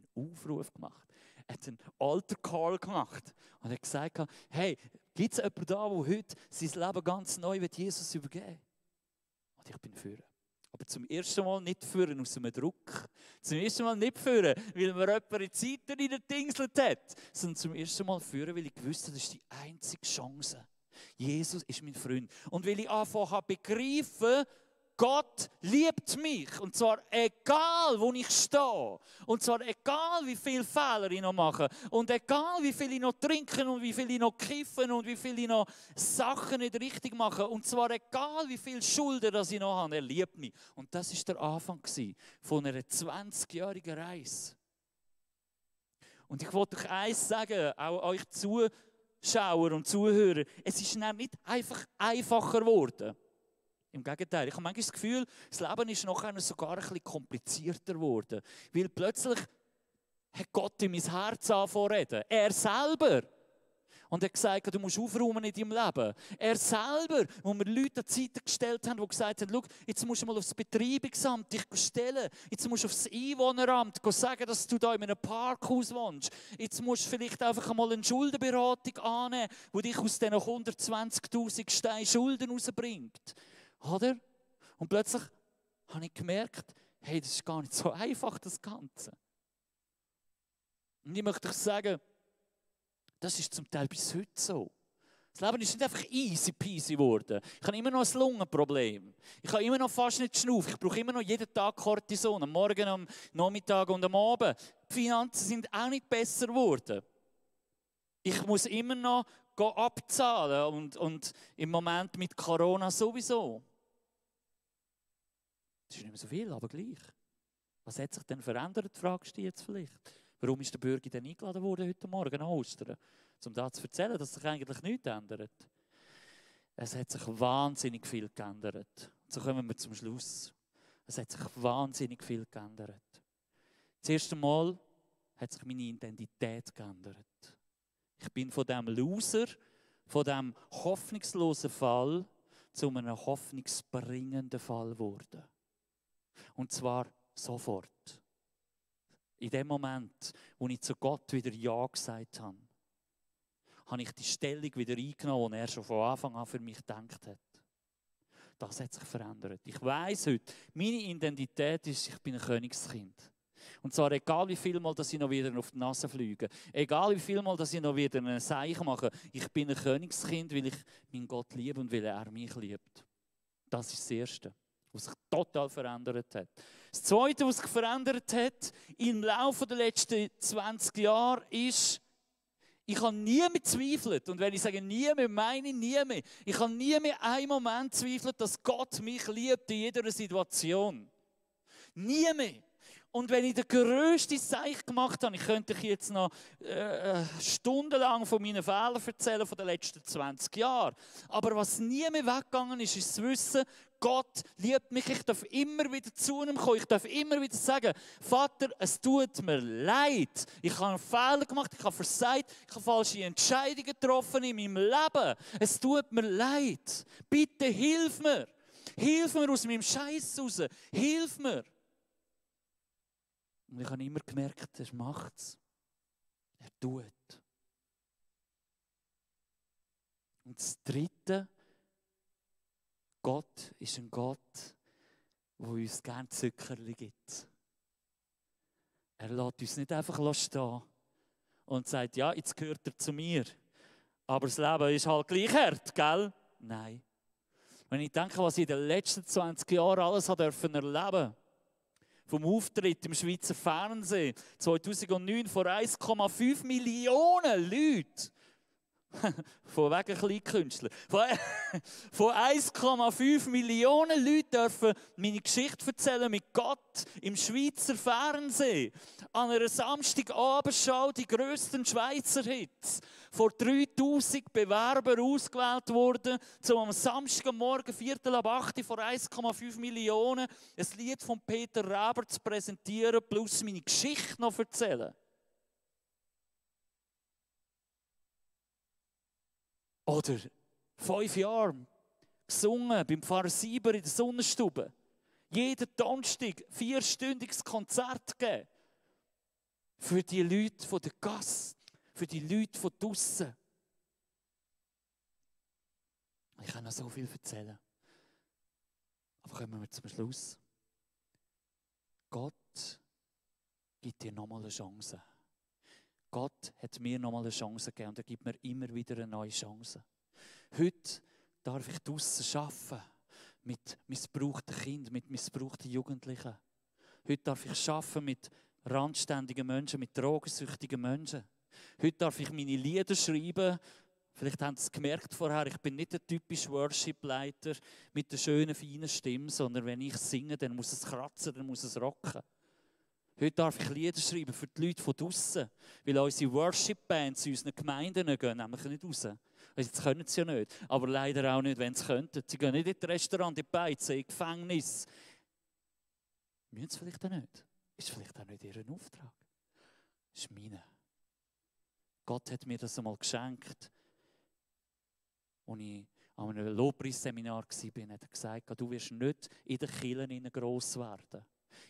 einen einen Altar Call gemacht. Und er hat gesagt, hey, gibt es jemanden da, der heute sein Leben ganz neu wird Jesus übergeben? Und ich bin für. Aber zum ersten Mal nicht führen aus einem Druck. Zum ersten Mal nicht führen, weil mir jemand in die Zeit reingedingselt hat. Sondern zum ersten Mal führen, weil ich gewusst habe, das ist die einzige Chance. Jesus ist mein Freund. Und weil ich angefangen habe zu begreifen, Gott liebt mich. Und zwar egal, wo ich stehe. Und zwar egal, wie viele Fehler ich noch mache. Und egal, wie viel ich noch trinke und wie viel ich noch kiffen und wie viel ich noch Sachen nicht richtig mache. Und zwar egal, wie viele Schulden das ich noch habe. Er liebt mich. Und das war der Anfang von einer 20-jährigen Reise. Und ich wollte euch eins sagen, auch euch Zuschauer und Zuhörer. Es ist nicht einfach einfacher geworden. Im Gegenteil, ich habe manchmal das Gefühl, das Leben ist nachher sogar ein bisschen komplizierter geworden. Weil plötzlich hat Gott in mein Herz angefangen zu reden. Er selber. Und er hat gesagt, du musst aufräumen in deinem Leben. Er selber, wo wir Leute an die Seite gestellt haben, die gesagt haben, schau, jetzt musst du mal aufs Betreibungsamt dich stellen. Jetzt musst du aufs Einwohneramt sagen, dass du da in einem Parkhaus wohnst. Jetzt musst du vielleicht einfach einmal eine Schuldenberatung annehmen, die dich aus diesen 120'000 Steinen Schulden rausbringt. Oder? Und plötzlich habe ich gemerkt, hey, das ist gar nicht so einfach, das Ganze. Und ich möchte euch sagen, das ist zum Teil bis heute so. Das Leben ist nicht einfach easy peasy geworden. Ich habe immer noch ein Lungenproblem. Ich habe immer noch fast nicht schnaufen. Ich brauche immer noch jeden Tag Cortison. Am Morgen, am Nachmittag und am Abend. Die Finanzen sind auch nicht besser geworden. Ich muss immer noch abzahlen und im Moment mit Corona sowieso. Das ist nicht mehr so viel, aber gleich. Was hat sich denn verändert, fragst du jetzt vielleicht? Warum ist der Bürger denn eingeladen worden heute Morgen an Ostern? Um da zu erzählen, dass sich eigentlich nichts ändert. Es hat sich wahnsinnig viel geändert. Und so kommen wir zum Schluss. Es hat sich wahnsinnig viel geändert. Das erste Mal hat sich meine Identität geändert. Ich bin von dem Loser, von dem hoffnungslosen Fall zu einem hoffnungsbringenden Fall geworden. Und zwar sofort. in dem Moment, wo ich zu Gott wieder Ja gesagt habe, habe ich die Stellung wieder eingenommen, die er schon von Anfang an für mich gedacht hat. Das hat sich verändert. Ich weiss heute, meine Identität ist, ich bin ein Königskind. Und zwar egal wie viel Mal, dass ich noch wieder auf die Nase fliege, egal wie viel Mal, dass ich noch wieder einen Seich mache, ich bin ein Königskind, weil ich meinen Gott liebe und weil er mich liebt. Das ist das Erste, was sich total verändert hat. Das Zweite, was sich verändert hat im Laufe der letzten 20 Jahre, ist, ich habe nie mehr gezweifelt. Und wenn ich sage nie mehr, meine ich nie mehr. Ich habe nie mehr einen Moment gezweifelt, dass Gott mich liebt in jeder Situation. Nie mehr. Und wenn ich den grössten Seich gemacht habe, ich könnte euch jetzt noch stundenlang von meinen Fehlern erzählen von den letzten 20 Jahren. Aber was nie mehr weggegangen ist, ist das Wissen, Gott liebt mich, ich darf immer wieder zu ihm kommen, ich darf immer wieder sagen, Vater, es tut mir leid, ich habe einen Fehler gemacht, ich habe versagt, ich habe falsche Entscheidungen getroffen in meinem Leben. Es tut mir leid, bitte hilf mir aus meinem Scheiß raus, hilf mir. Und ich habe immer gemerkt, er macht es. Er tut. Und das Dritte, Gott ist ein Gott, der uns gerne Zuckerli gibt. Er lässt uns nicht einfach stehen und sagt, ja, jetzt gehört er zu mir. Aber das Leben ist halt gleich hart, gell? Nein. Wenn ich denke, was ich in den letzten 20 Jahren alles erleben durfte, vom Auftritt im Schweizer Fernsehen 2009 vor 1,5 Millionen Leuten. Von wegen Kleinkünstler. Von 1,5 Millionen Leuten dürfen meine Geschichte erzählen mit Gott im Schweizer Fernsehen. An einer Samstagabendshow die grössten Schweizer Hits. Vor 3000 Bewerbern ausgewählt worden, um am Samstagmorgen 7:45 vor 1,5 Millionen ein Lied von Peter Reber zu präsentieren, plus meine Geschichte noch erzählen. Oder 5 Jahre gesungen beim Pfarrer Sieber in der Sonnenstube. Jeden Donnerstag 4-stündiges Konzert gegeben. Für die Leute von der Gasse, für die Leute von draussen. Ich kann noch so viel erzählen. Aber kommen wir zum Schluss. Gott gibt dir nochmal eine Chance. Gott hat mir nochmal eine Chance gegeben und er gibt mir immer wieder eine neue Chance. Heute darf ich draussen arbeiten mit missbrauchten Kindern, mit missbrauchten Jugendlichen. Heute darf ich arbeiten mit randständigen Menschen, mit drogensüchtigen Menschen. Heute darf ich meine Lieder schreiben. Vielleicht haben Sie es gemerkt vorher, ich bin nicht der typische Worship-Leiter mit der schönen, feinen Stimme, sondern wenn ich singe, dann muss es kratzen, dann muss es rocken. Heute darf ich Lieder schreiben für die Leute von draussen, weil unsere Worship-Bands in unseren Gemeinden gehen nämlich nicht raus. Jetzt können sie ja nicht, aber leider auch nicht, wenn sie könnten. Sie gehen nicht in das Restaurant, in die Beizen, in Gefängnis. Müssen sie vielleicht auch nicht. Ist vielleicht auch nicht ihr Auftrag. Das ist meine. Gott hat mir das einmal geschenkt. Als ich an einem Lobpreisseminar war, hat er gesagt, du wirst nicht in den Kirchen gross werden.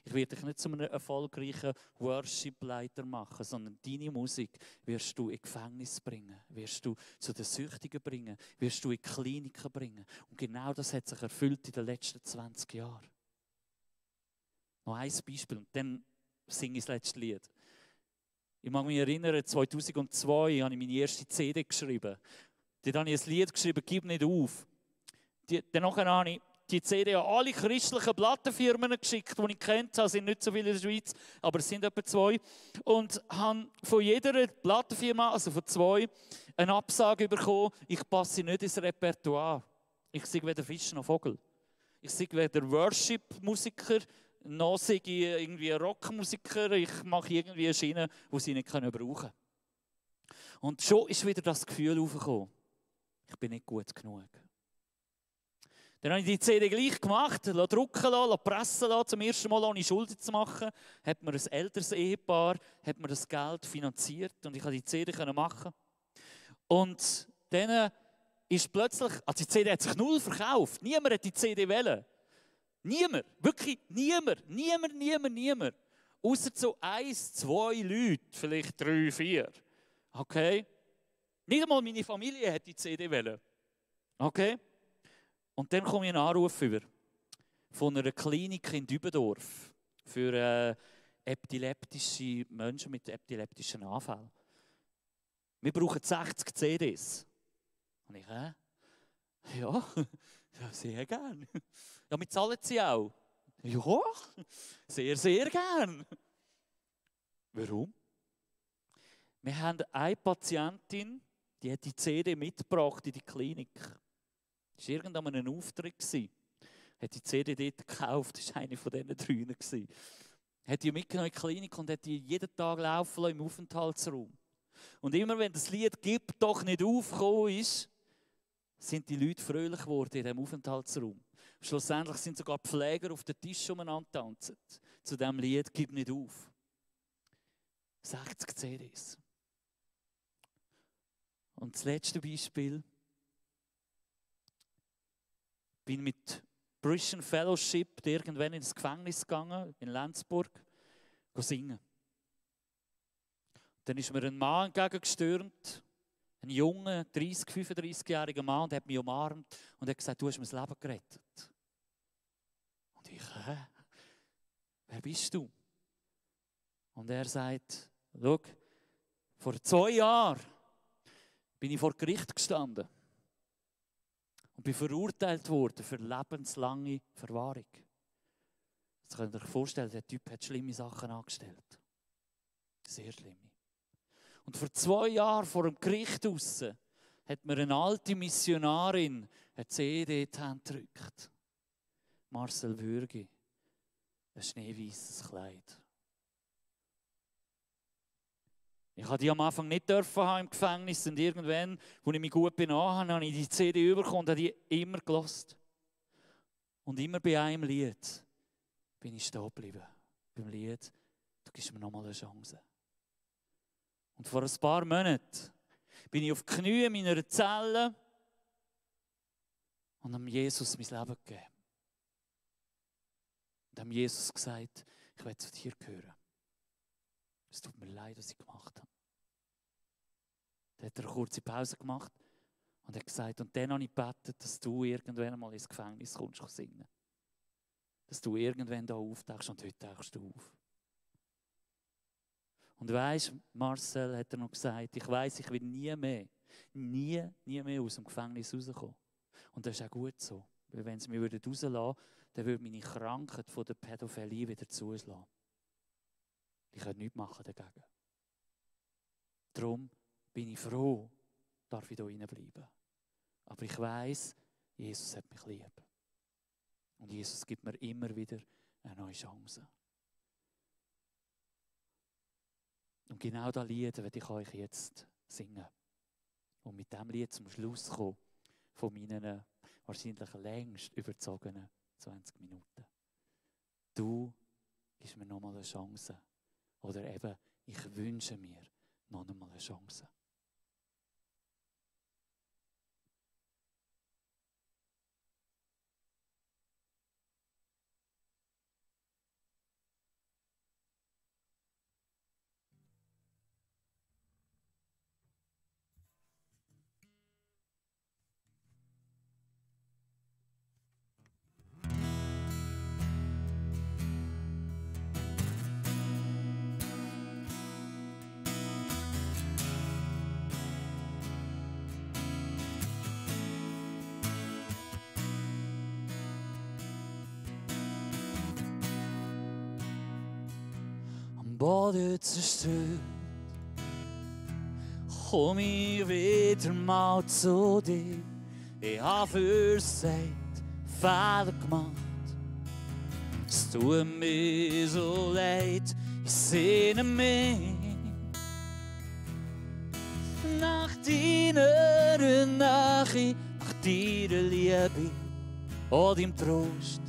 Ich werde dich nicht zu einem erfolgreichen Worship-Leiter machen, sondern deine Musik wirst du in Gefängnis bringen, wirst du zu den Süchtigen bringen, wirst du in Kliniken bringen. Und genau das hat sich erfüllt in den letzten 20 Jahren. Noch ein Beispiel und dann singe ich das letzte Lied. Ich mag mich erinnern, 2002 habe ich meine erste CD geschrieben. Dort habe ich ein Lied geschrieben, «Gib nicht auf». Danach habe ich die CD an alle christlichen Plattenfirmen geschickt, die ich kennt habe. Es sind nicht so viele in der Schweiz, aber es sind etwa 2. Und habe von jeder Plattenfirma, also von 2, eine Absage bekommen, ich passe nicht ins Repertoire. Ich sei weder Fisch noch Vogel. Ich sei weder Worship-Musiker, noch sei ich irgendwie Rockmusiker. Ich mache irgendwie eine Schiene, die sie nicht brauchen können. Und schon ist wieder das Gefühl aufgekommen, ich bin nicht gut genug. Dann habe ich die CD gleich gemacht, drucken lassen, pressen lassen, zum ersten Mal ohne Schulden zu machen. Hat mir ein älteres Ehepaar hat mir das Geld finanziert und ich konnte die CD machen. Und dann ist plötzlich, also die CD hat sich null verkauft. Niemand hat die CD wollen. Niemand, wirklich niemand. Ausser so 1, 2 Leute, vielleicht 3, 4. Okay? Nicht einmal meine Familie hat die CD wollen. Okay? Und dann komme ich einen Anruf über von einer Klinik in Dübendorf für epileptische Menschen mit epileptischen Anfällen. Wir brauchen 60 CDs. Und ich, ja, ja, sehr gern. Ja, wir zahlen sie auch. Ja, sehr, sehr gern. Warum? Wir haben eine Patientin, die hat die CD mitgebracht in die Klinik. Das war irgendein Auftritt. Hat die CD dort gekauft, das war eine von diesen 3. Hat die mitgenommen in die Klinik und hat die jeden Tag laufen lassen im Aufenthaltsraum. Und immer wenn das Lied «Gib doch nicht aufgekommen ist, sind die Leute fröhlich geworden in diesem Aufenthaltsraum. Schlussendlich sind sogar die Pfleger auf den Tisch umeinander tanzen zu diesem Lied «Gib nicht auf». 60 CDs. Und das letzte Beispiel. Ich bin mit Christian Fellowship irgendwann ins Gefängnis gegangen, in Lenzburg, singen. Dann ist mir ein Mann entgegengestürmt, ein junger, 30-, 35-jähriger Mann, und hat mich umarmt und hat gesagt, du hast mir das Leben gerettet. Und ich, wer bist du? Und er sagt, schau, vor 2 Jahren bin ich vor Gericht gestanden und bin verurteilt worden für lebenslange Verwahrung. Jetzt könnt ihr euch vorstellen, der Typ hat schlimme Sachen angestellt. Sehr schlimme. Und vor 2 Jahren vor dem Gericht draussen hat mir eine alte Missionarin eine CD in die Hand gedrückt. Marcel Bürgi, ein schneeweißes Kleid. Ich durfte die am Anfang nicht haben im Gefängnis und irgendwann, als ich mich gut benommen habe ich die CD bekommen und habe die immer gehört. Und immer bei einem Lied bin ich stehen geblieben. Beim Lied, du gibst mir nochmal eine Chance. Und vor ein paar Monaten bin ich auf die Knie in meiner Zelle und habe Jesus mein Leben gegeben. Und habe Jesus gesagt, ich will zu dir gehören. Es tut mir leid, was ich gemacht habe. Dann hat er eine kurze Pause gemacht und hat gesagt, und dann habe ich gebetet, dass du irgendwann mal ins Gefängnis kommst singen. Dass du irgendwann da auftauchst und heute tauchst du auf. Und weisst, Marcel hat er noch gesagt, ich weiss, ich will nie mehr aus dem Gefängnis rauskommen. Und das ist auch gut so. Weil wenn sie mich rauslassen würden, dann würde meine Krankheit von der Pädophilie wieder zuschlagen. Ich kann nichts machen dagegen. Darum bin ich froh, darf ich hier bleiben. Aber ich weiss, Jesus hat mich lieb. Und Jesus gibt mir immer wieder eine neue Chance. Und genau das Lied werde ich euch jetzt singen. Und mit diesem Lied zum Schluss kommen von meinen wahrscheinlich längst überzogenen 20 Minuten. Du gibst mir nochmal eine Chance. Oder eben, ich wünsche mir noch einmal eine Chance. Boden zerstört, komm ich wieder mal zu dir. Ich habe versagt, Fehler gemacht. Es tut mir so leid, ich sehne mich nach deiner Nähe, nach deiner Liebe und deinem Trost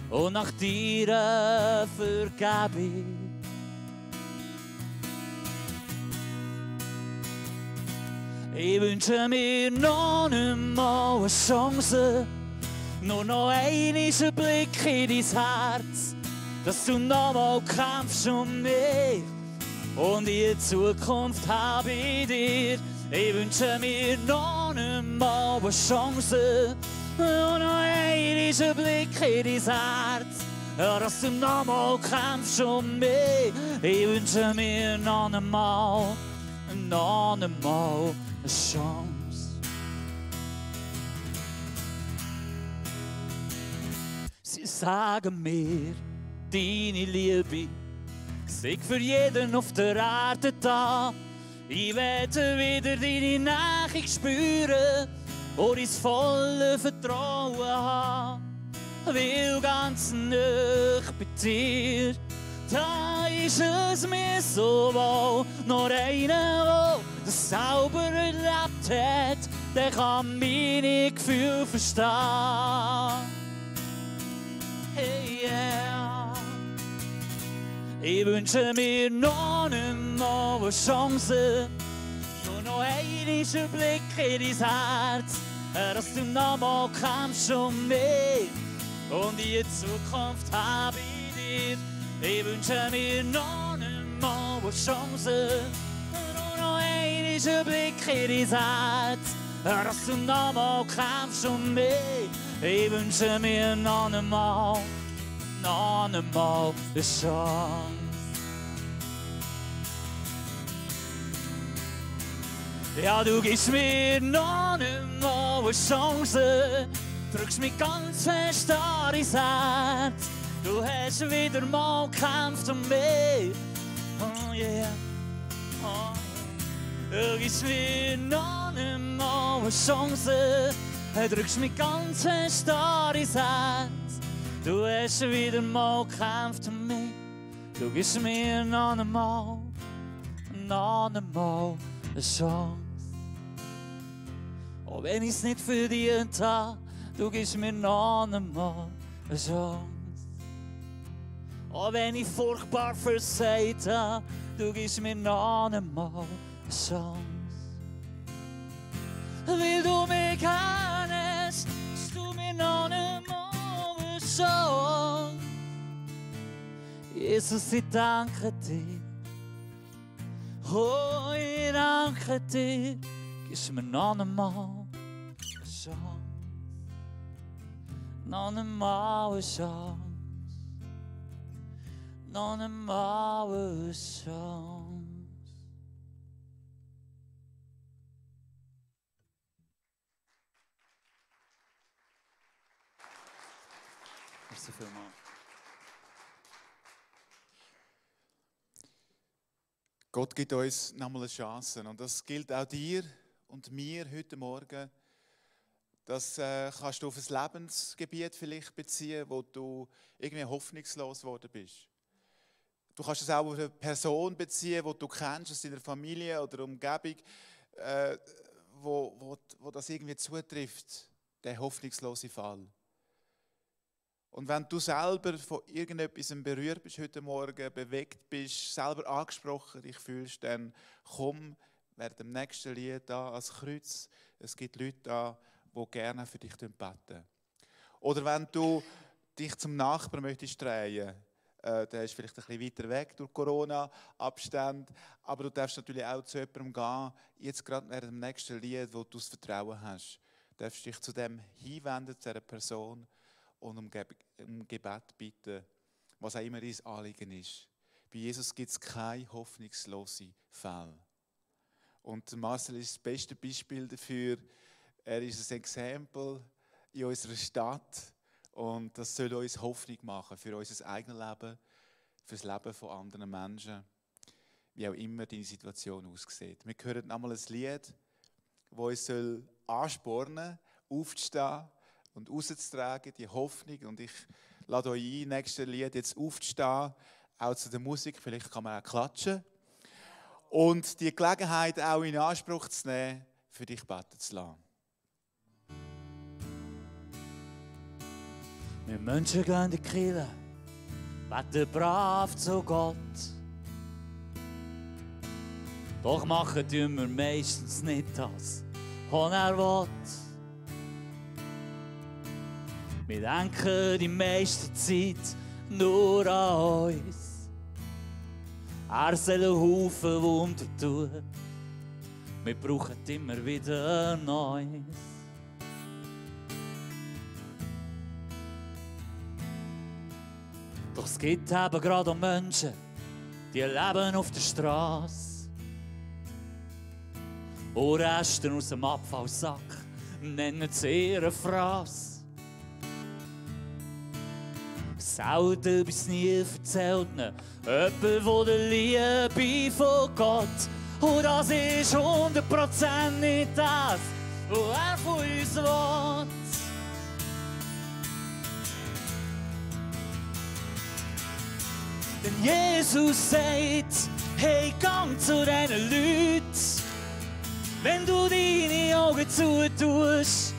und nach deiner Vergebung. Ich wünsche mir noch einmal eine Chance, nur noch einen Blick in dein Herz, dass du nochmal kämpfst um mich. Und die Zukunft habe ich dir. Ich wünsche mir noch einmal eine Chance. Und noch einen Blick in dein Herz. Ja, dass du nochmal kämpfst um mich. Ich wünsche mir noch einmal eine Chance. Sie sagen mir, deine Liebe sei für jeden auf der Erde da. Ich werde wieder deine Nähe spüren und dein volle Vertrauen haben. Weil ganz nah bei dir, da ist es mir so wohl. Nur einer, der das selber erlebt hat, der kann meine Gefühle verstehen. Hey, yeah. Ich wünsche mir noch einmal eine Chance, nur noch einen Blick in dein Herz, dass du noch mal kämpfst um mich und die Zukunft habe ich dir. Ich wünsche mir noch einmal eine Chance, nur noch einen Blick in dein Herz, dass du noch mal kämpfst um mich. Ich wünsche mir noch einmal eine Chance. Ja, du gibst mir noch einmal eine Chance, drückst mich ganz fest an dein Herz. Du hast wieder mal gekämpft um mich. Oh yeah, oh yeah. Du gibst mir noch einmal eine Chance, drückst mich ganz fest an dein Herz. Du hast wieder mal gekämpft um mich. Du gibst mir noch einmal eine Chance. Auch wenn ich es nicht verdient habe, du gibst mir noch einmal eine Chance. Auch wenn ich furchtbar versagt habe, du gibst mir noch einmal eine Chance. Weil du mich kennst, gibst du mir noch einmal eine Chance. Jesus, ich danke dir. Oh, ich danke dir. Gibst mir noch einmal eine Chance. Noch einmal eine Chance. Noch einmal eine Chance. Merci vielmals. Gott gibt uns nochmal eine Chance. Und das gilt auch dir und mir heute Morgen. Das kannst du auf ein Lebensgebiet vielleicht beziehen, wo du irgendwie hoffnungslos geworden bist. Du kannst es auch auf eine Person beziehen, die du kennst aus deiner Familie oder Umgebung, wo das irgendwie zutrifft, der hoffnungslose Fall. Und wenn du selber von irgendetwas berührt bist heute Morgen, bewegt bist, selber angesprochen dich fühlst, dann komm während dem nächsten Lied da ans Kreuz. Es gibt Leute da, die gerne für dich beten. Oder wenn du dich zum Nachbarn möchtest drehen, der ist vielleicht ein bisschen weiter weg durch Corona-Abstände, aber du darfst natürlich auch zu jemandem gehen, jetzt gerade während dem nächsten Lied, wo du das Vertrauen hast, darfst du dich zu dem hinwenden, zu dieser Person und um Gebet bitten, was auch immer dein Anliegen ist. Bei Jesus gibt es keine hoffnungslosen Fälle. Und Marcel ist das beste Beispiel dafür. Er ist ein Exempel in unserer Stadt. Und das soll uns Hoffnung machen für unser eigenes Leben, für das Leben von anderen Menschen, wie auch immer deine Situation aussieht. Wir hören nochmal ein Lied, das uns anspornen soll, aufzustehen und rauszutragen, die Hoffnung. Und ich lade euch ein, nächstes Lied jetzt aufzustehen, auch zu der Musik. Vielleicht kann man auch klatschen. Und die Gelegenheit auch in Anspruch zu nehmen, für dich beten zu lassen. Wir Menschen gehen in die Kirche, beten brav zu Gott. Doch machen wir meistens nicht das, was er will. Wir denken die meiste Zeit, nur an uns. Er soll einen Haufen Wunder tun. Wir brauchen immer wieder Neues. Doch es gibt eben gerade auch Menschen, die leben auf der Straße. Und Reste aus dem Abfallsack nennen sie ihre Phrase. Selten bis nie erzählt ihnen jemand von der Liebe von Gott. Und das ist 100% nicht das, was er von uns will. Denn Jesus sagt, hey, gang zu diesen Leuten. Wenn du deine Augen zutust,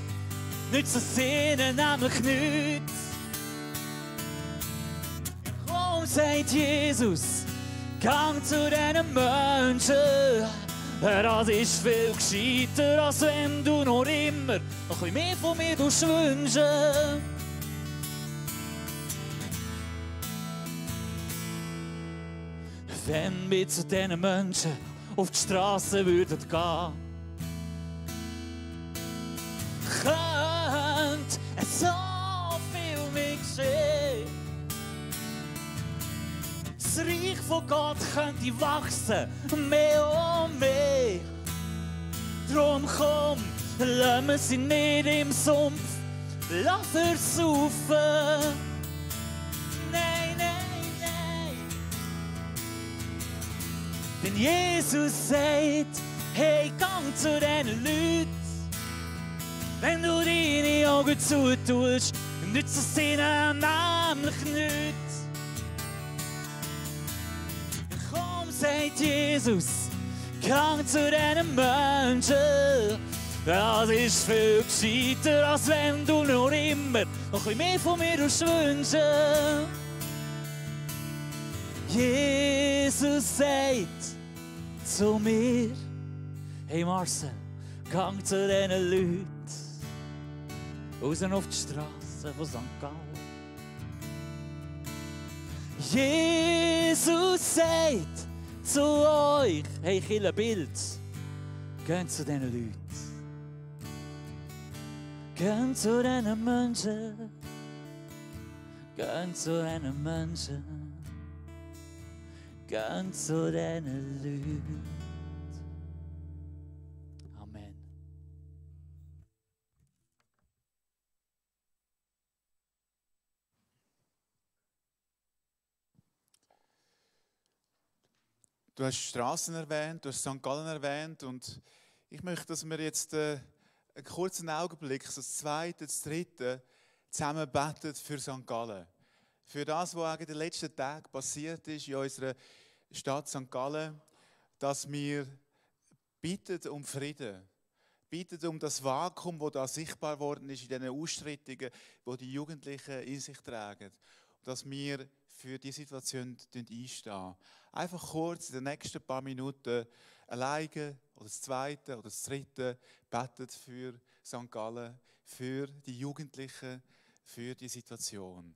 nützt es ihnen nämlich nichts. Komm, sagt Jesus, gang zu diesen Menschen. Das ist viel gescheiter, als wenn du noch immer noch ein bisschen mehr von mir wünschen. Wenn wir zu diesen Menschen auf die Straße würden gehen, könnte es so viel mehr geschehen. Das Reich von Gott könnte wachsen, mehr und mehr. Drum komm, lassen wir sie nicht im Sumpf versaufen. Nein, nein, nein. Denn Jesus sagt, hey, gang zu diesen Leuten. Wenn du deine Augen zutust, nützt es ihnen nämlich nichts. Komm, sagt Jesus, gang zu diesen Menschen. Das ist viel gescheiter, als wenn du noch immer noch ein bisschen mehr von mir wünschen. Jesus sagt zu mir, hey Marcel, gang zu diesen Leuten. Raus auf die Straße von St. Gallen. Jesus sagt zu euch, hey Kirchenbild, geht zu diesen Leuten. Geht zu diesen Menschen. Geht zu diesen Menschen. Geht zu diesen Leuten. Amen. Du hast Straßen erwähnt, du hast St. Gallen erwähnt und ich möchte, dass wir jetzt einen kurzen Augenblick, so das zweite, das dritte, zusammen beten für St. Gallen. Für das, was in den letzten Tagen passiert ist in unserer Stadt St. Gallen, dass wir bitten um Frieden. Bitten um das Vakuum, das da sichtbar worden ist in diesen Ausschreitungen, die die Jugendlichen in sich tragen. Dass wir für diese Situation einstehen. Einfach kurz in den nächsten paar Minuten alleine oder das zweite oder das dritte betet für St. Gallen, für die Jugendlichen, für die Situation.